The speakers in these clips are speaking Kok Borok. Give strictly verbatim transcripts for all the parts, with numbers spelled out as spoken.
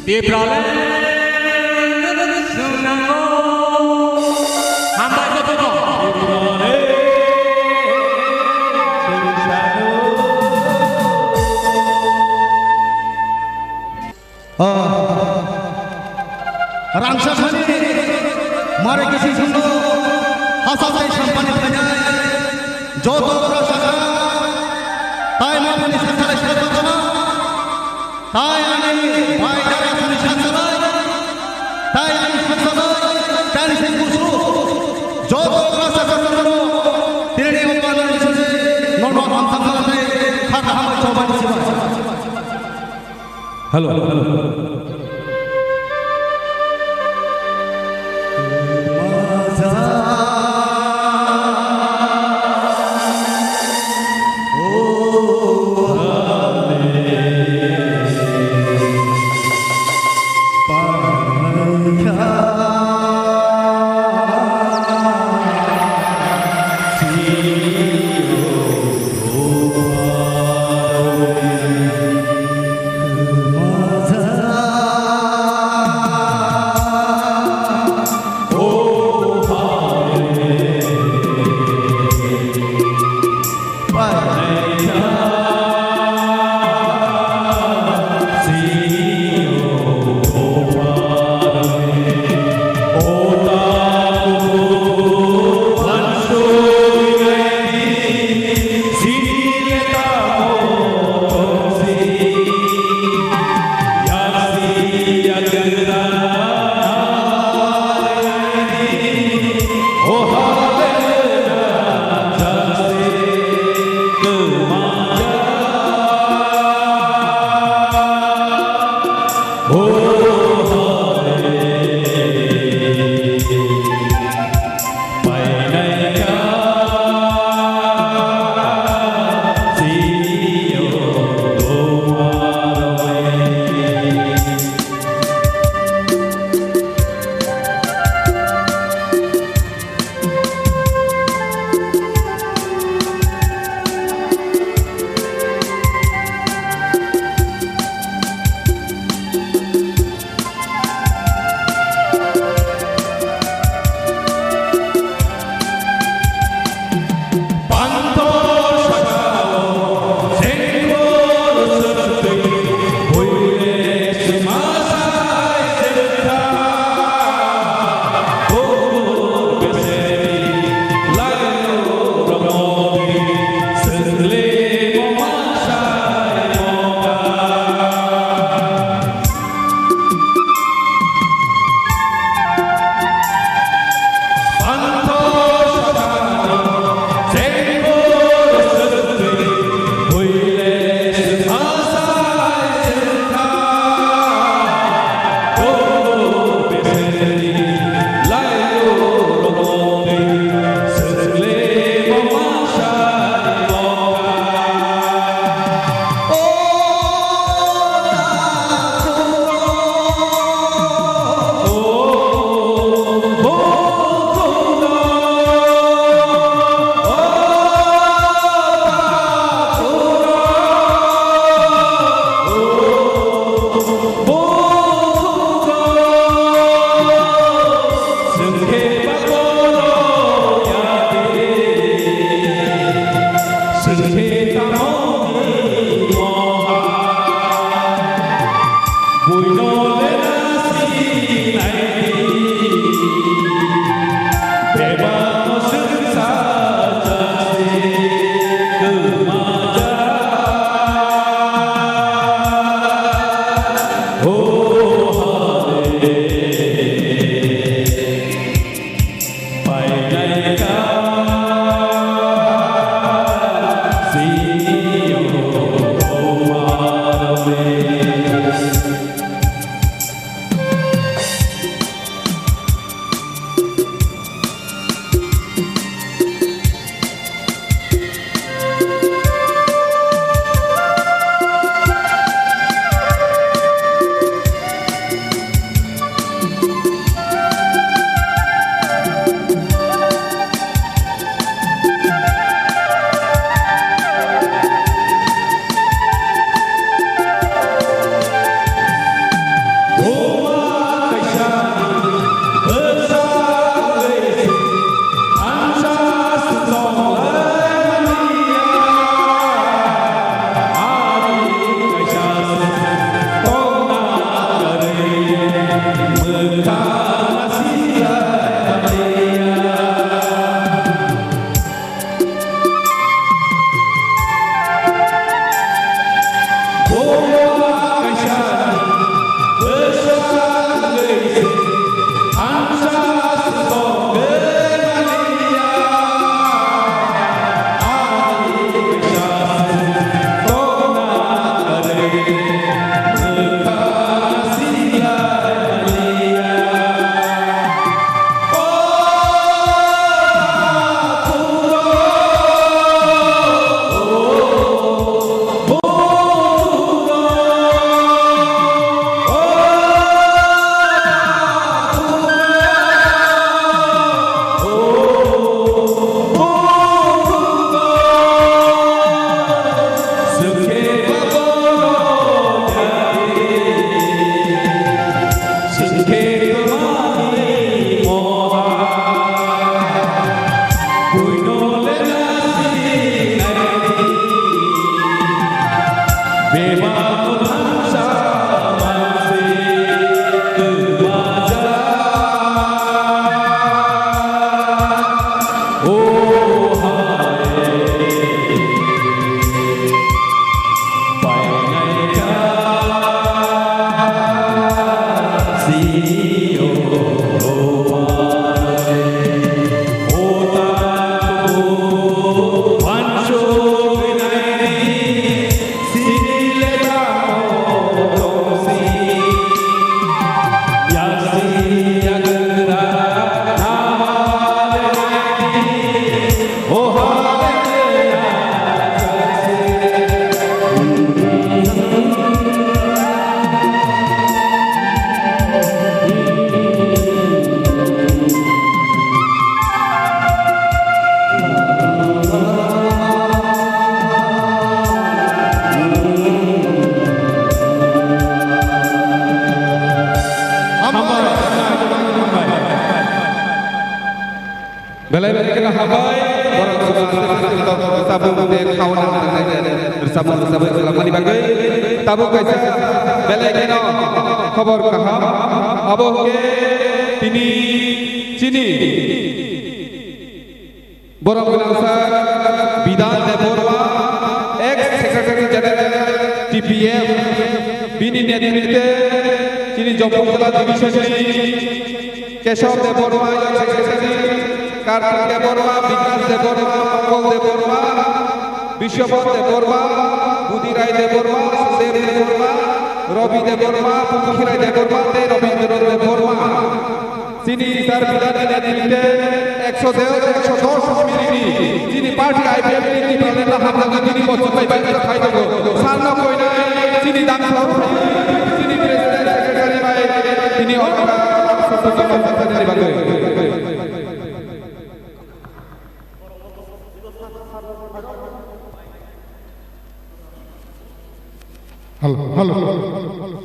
Tipraland swngnango. Hambai jotono. Ah, rangchakhani mare kisi songno hachal tei sampani phainai joto rangchakha tai mani sakhalai sakha. Tai ani bai dara sani saksalai, tai ani saksalai, tai ani sengkusu. Joto rasa saksalai, tini ni opa nani sese, nono hamsa salai, hak hamai chobai sibai. Hello, hello. Belai belai kheno hambai, borok chwng aste aste tabuk de khauna nang nai de, rwchapmung rwchapwi swlangmani bagwi tabuk kaisa belai kheno khobor kaham. Abo hwnkhe tini chini borok gwnangsa Bidhan Debbarma, ex Secretary General T P F, bini netritwe chini Jampui Jala Division ni Keshav Debbarma, Secretary, Kartik Debbarma, Bikas Debbarma, Mongol Debbarma, Biswabhat Debbarma, Budi Rai Debbarma, Sudev Debbarma, Rabi Debbarma, Pungki Rai Debbarma, tei Rabindra Debbarma. Chini sir Bidhan ni netritwe ekso dos, ekso dos minute ni chini party I P F T ni Tipraland hamjagwi bini kochuk bai bai khai tongo. Sir no koinai chini dangsa chini president secretary bai tini orga bagwi. Hello, hello,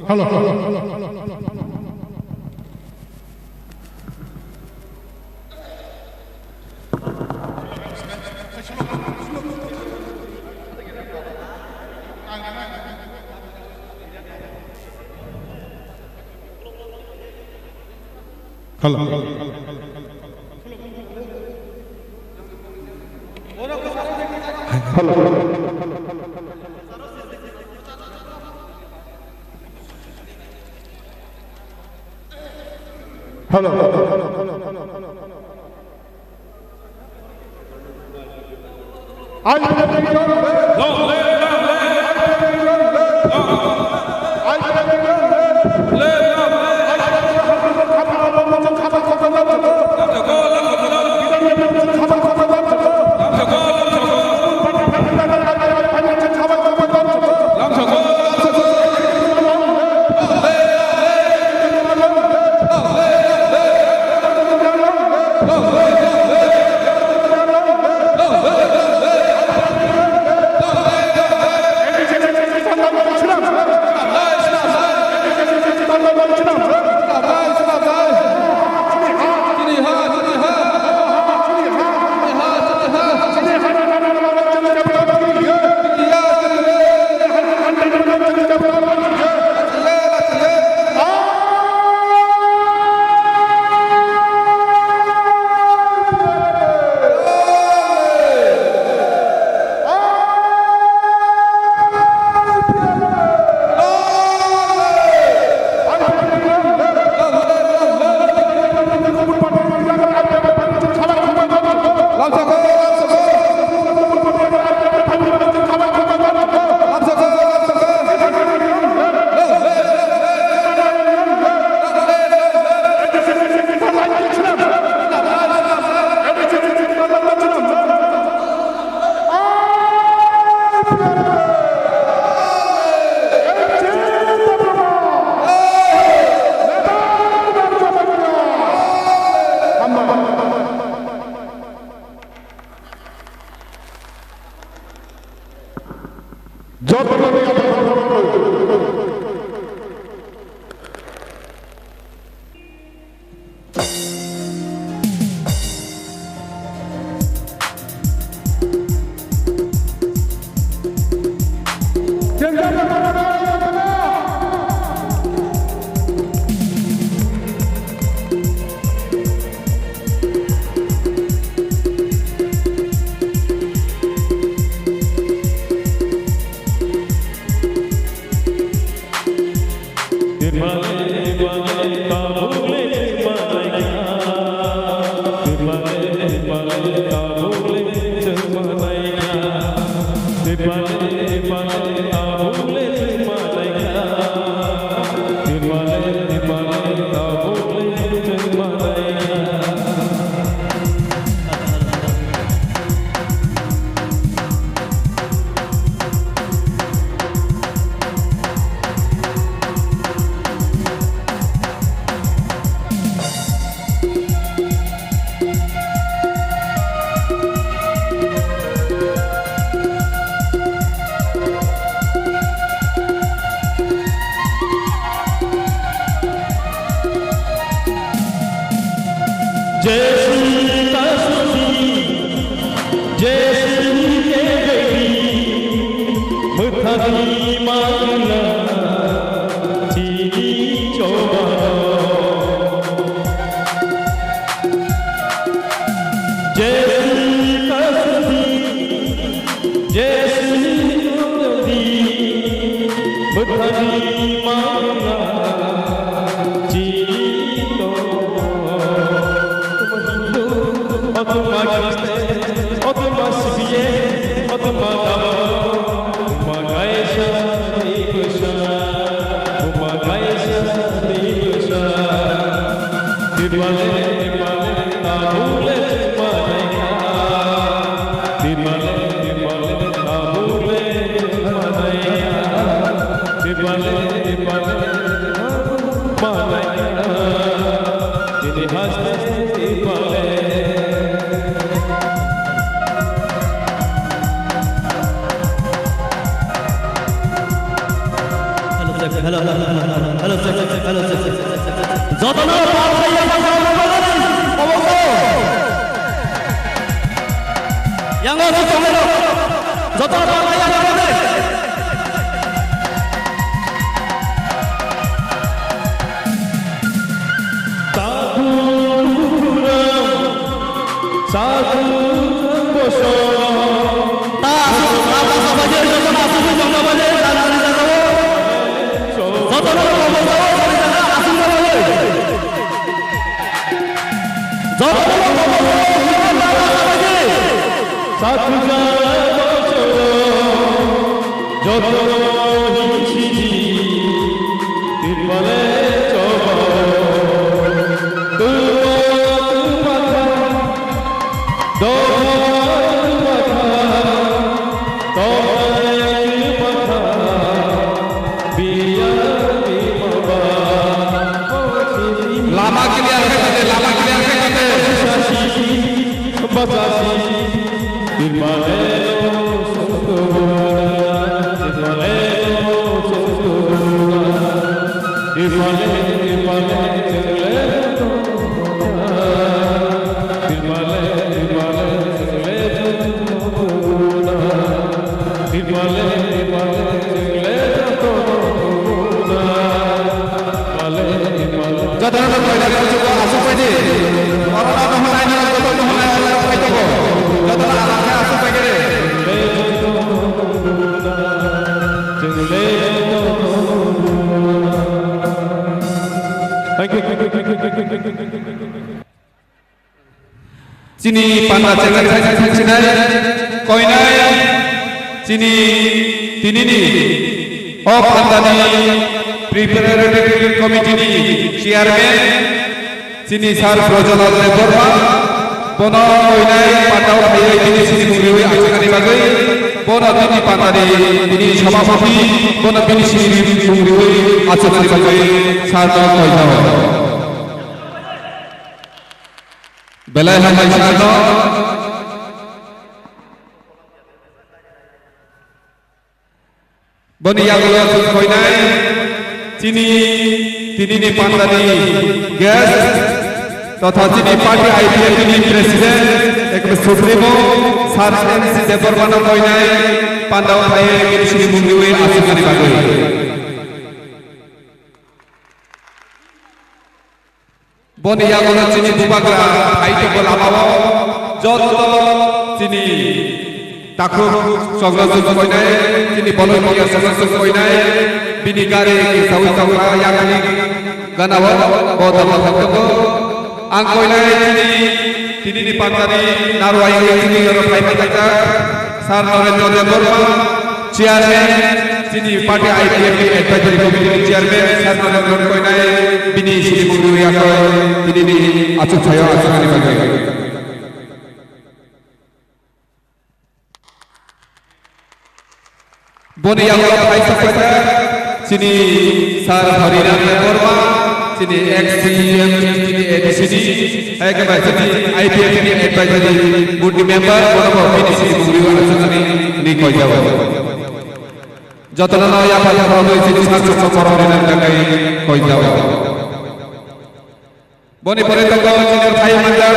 hello, hello, hello. Hello. Hello. Hello. Long live! Long live! Long live! Long live! Hello, check. Hello, hello, hello, hello. Hello, check, check, hello, check, check, check, check, check. Jotono pal khaiya pal khaiya pal khaiya. Obo ko. Yang lo, yang lo. Jotono pal khaiya pal khaiya. Takhuk lukurang, sakhuk bosong. Ta asuk, ta asuk baje, joto asuk jongno baje, dan dan dan. Joto no kobo jao, sari jaga asuk baje. Joto no kobo jao, sari jaga asuk baje. Sakhuk jao, joto no hinsiji. Tirpale choba, tuba tuba kha, doba tuba kha, tobai tuba kha, biya tuba ba. Lama clear khai mate, lama clear khai mate. Bachasi, bachasi. Jotono no koina kuchugo asuk paidi. Oro no nohonai no joto nohonai oro no pai tongo. Jotono alak khe asuk paigere. Thank you, thank you, thank you, thank you, thank you. Chini panda chengkha thangsinai koinai chini tinini o pandani preparatory committee ni chairman chini sir Brojolal Debbarma, bono koinai pandao phaiwi bini sinimung riwi achuknani bagwi, bono bini pandani bini sabhapati, bono bini sinimung riwi achuknani bagwi sir no koinai. Belai hambai sir no. Boni yagulo chwng koinai chini tinini pandani guest totha chini party I P F T ni president ekdom supremo sir M C Debbarma no koinai pandao phaiwi bini sinimung riwi achuknani bagwi. Boni yagulo chini bubagra phai tongo lamao, joto chini takhuk chokno chwng koinai, chini bolong kiya chokno chwng koinai, bini gari sawi chokra yakni ganao bo dama thang tongo. Ang koinai chini, tinini pandani narwai chini oro phai phaijak. Sir Narendra Debbarma, Chairman, chini party I P F T Advisory Committee ni Chairman, Sir Narendra Koinai, bini sinimung riwi yakoi, tinini achukthai o achuknani bagwi. Boni yagulo phai sok paijak, chini Sir Harinam Debbarma, chini ex C E M, chini A D C ni, hai khe bai chini I P F T ni advisory board ni member, bono bo bini sinimung riwi achuknani ni koijago. Jotono no yapha yapha wngwi chini sak chukno borok rina bagwi koijago. Boni pore tongo chini thai manjak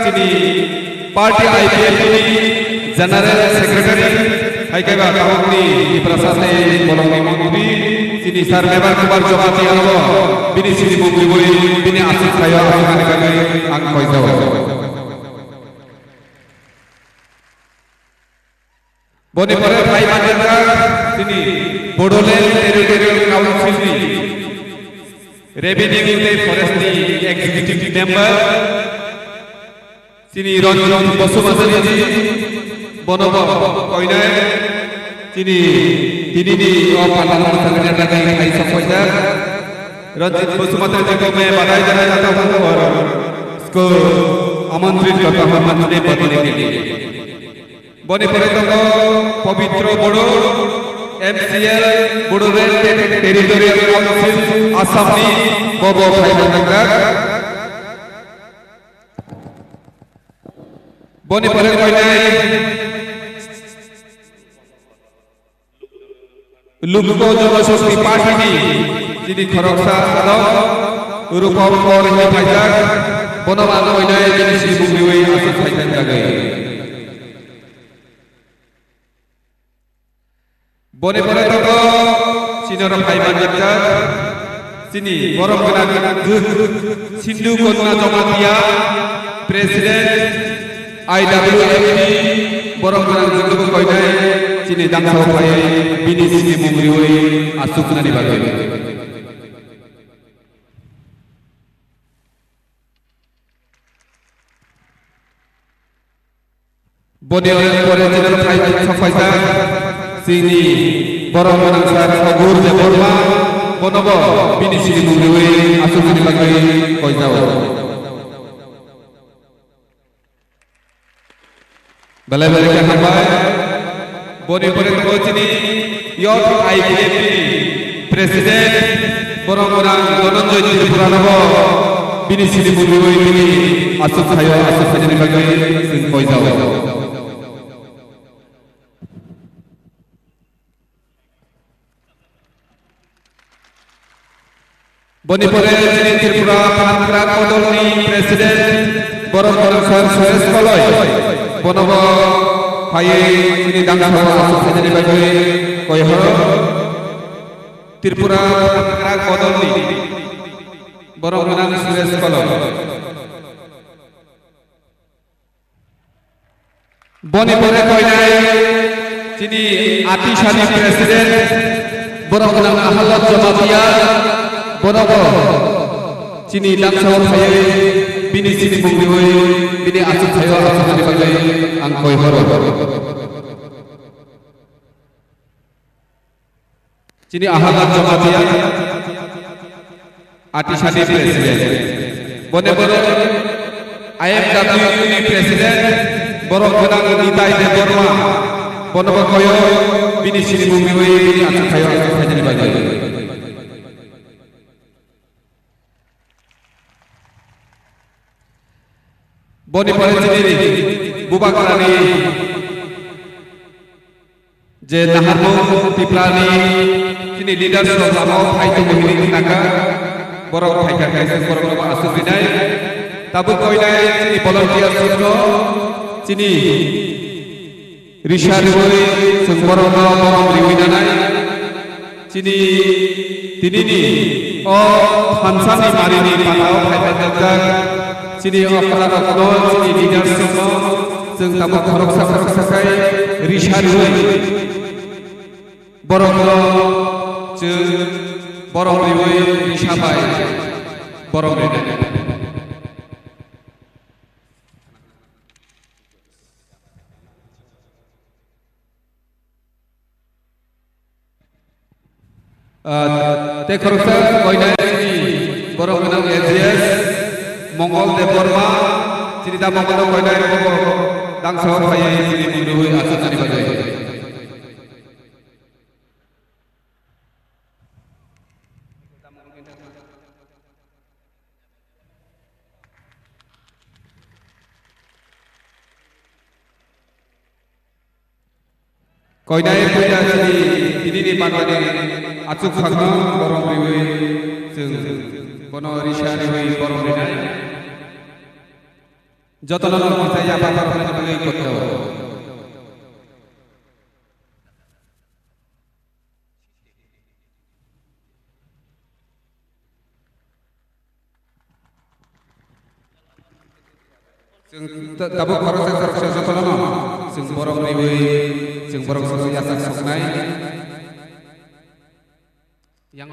chini party I P F T ni General Secretary, hai khe ba tabukni Tiprasa tei bolongni mantri chini Sir Mebar Kumar Jamatia no bini sinimung riwi bini achukthai o achuknani bagwi ang koijago. Boni pore phai manjak chini Bodoland Territorial Council ni Revenue tei Forest ni Executive Member chini Ranjit Basumatary ji, bono bo koinai chini tinini o panda no mwthangna bagwi phai sok paijak. Ranjit Basumatary ji ko main badai jana jata hu aur usko Amantrit kota hoimanjini bodolni. Boni pore tongo Pabitra Boro, M C L, Bodoland Territorial Council, Assam ni, bobo phaimanjak. Boni pore koinai Lukto Janashakti Party ni chini khoroksa sadok Rupam Kaur hwnwi phaijak, bono ang koinai bini sibuk riwi aswk phaijak jagwi. Boni pore tongo chini oro phaimanjak chini borom gwnang Sindhu Kanya Jamatia, President, I W F T, borom gwnang jwkhe bo koinai chini dangsao phaiwi bini sibuk riwi aswk wngnani bagwi. Boni pore chini phai, sok phaijak chini borom gwnang sir Sagur Debbarma, bonobo bini sibuk riwi aswk wngnani bagwi koijao. Belai belai khe hambai. Boni pore tongo chini Youth I P F T ni President, borom gwnang Dhananjay Tripura nobo bini sibuk riwi bini aswk phaio aswk phainani bagwi chwng koijao. Boni pore chini Tripura Phan Kwrak Bodolni President, borom gwnang sir Suresh Koloi. Bonobo phaiwi chini dangsao aswk phainani bagwi koihoro. Tripura Phan Kwrak Bodolni borom gwnang Suresh Koloi. Boni pore koinai chini Atisani President, borom gwnang Ahalot Jamatia, bonobo chini dangsao phaiwi bini sibuk riwi bini aswk phaio aswk wngnani bagwi ang koihoro. Chini Ahalot Jamatia, Atisani President. Boni pore I M W ni President, borom gwnang Nitai Debbarma. Bonobo koyo bini sibuk riwi bini aswk phaio aswk phainani bagwi. Boni pore chini Bubagrani je naharmung Tiprani chini leaders rok lama o phai tongo hwnwi khnakha, borok phaikha khe borok no aswk rinai. Tabuk koinai chini volunteers rok no chini risa riwi chwng borokno borom riwi nanai. Chini tinini o thansani marini pata o phaimanjakjak chini okra rokno, chini leaders rokno chwng tabuk khoroksa khoroksa khai risa riwi borokno chwng borom riwi risa bai borom rinai. Ah, tei khoroksa koinai chini borok gwnang A G S Mongol Debbarma, chini da Mongol no koinai bobo dangsao phaiwi chini mung rwui achuknani bagwi. Koinai puila chini tinini manmani achuk sakno borom riwi chwng bono risa riwi borom rinai. Jotono no kisa yapha pha khlaina bagwi kothao. Chwng ta-, tabuk khoroksa khoroksa jotono no chwng borom riwi chwng borok sokwi yachak soknai. Yang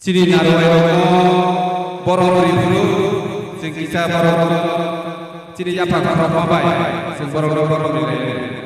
Chini narwai rokno borok ri phuru, chwng kisa borok chini yaphang borok ma bai, chwng borok no borok ri lai.